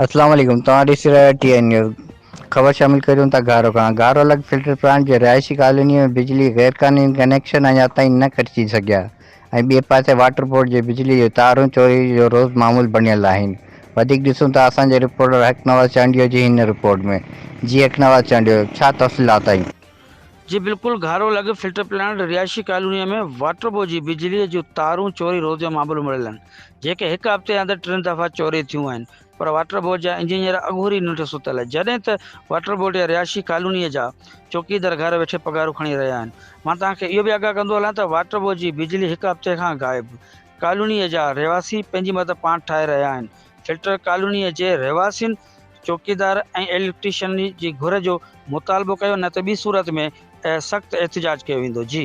اسلام عليڪم توهان ڏسي رهيا آهيو ٽي اين نيوز خبر شامل ڪريون ٿا گهارو کان گهارو لڳ فلٽر پلانٽ جي رهائشي ڪالوني ۾ بجلي غير قانوني ڪنيڪشن اڃا تائين نه ڪٽجي سگهيا ۽ ٻئي پاسي واٽر بورڊ جي بجلي جون تارون چوري جو روز معمول بڻيل آهن وڌيڪ ڏسون ٿا اسان جي رپورٽر حق نواز چانڊيو جي هن رپورٽ ۾ جي حق نواز چانڊيو ڇا تفصيلات آهن. جي بلڪل گهارو لڳ فلٽر پلانٽ رهائشي ڪالوني ۾ واٽر بورڊ جي بجلي جون تارون چوري روز جو معمول بڻيل آهن جيڪي هڪ هفتي اندر ٽن دفعا چوري ٿيون آهن پر واٽر بورڊ جا انجنيئر اگهوري ننڊ ستل جڏهن ته واٽر بورڊ جا رهائشي ڪالوني جا چوڪيدار گهر ويٺي پگهارون کڻي رهيا آهن مان توهان کي اهو به آگاهه ڪندو هلان ته واٽر بورڊ جي بجلي هڪ هفتي کان غائب ڪالوني جا رهواسي پنهنجي مدد پاڻ ٺاهي رهيا آهن فلٽر ڪالوني جي رهواسين چوڪيدار ۽ اليڪٽريشن جي گهر جو مطالبو ڪيو نه ته ٻي صورت ۾ سخت احتجاج ڪيو ويندو. جي.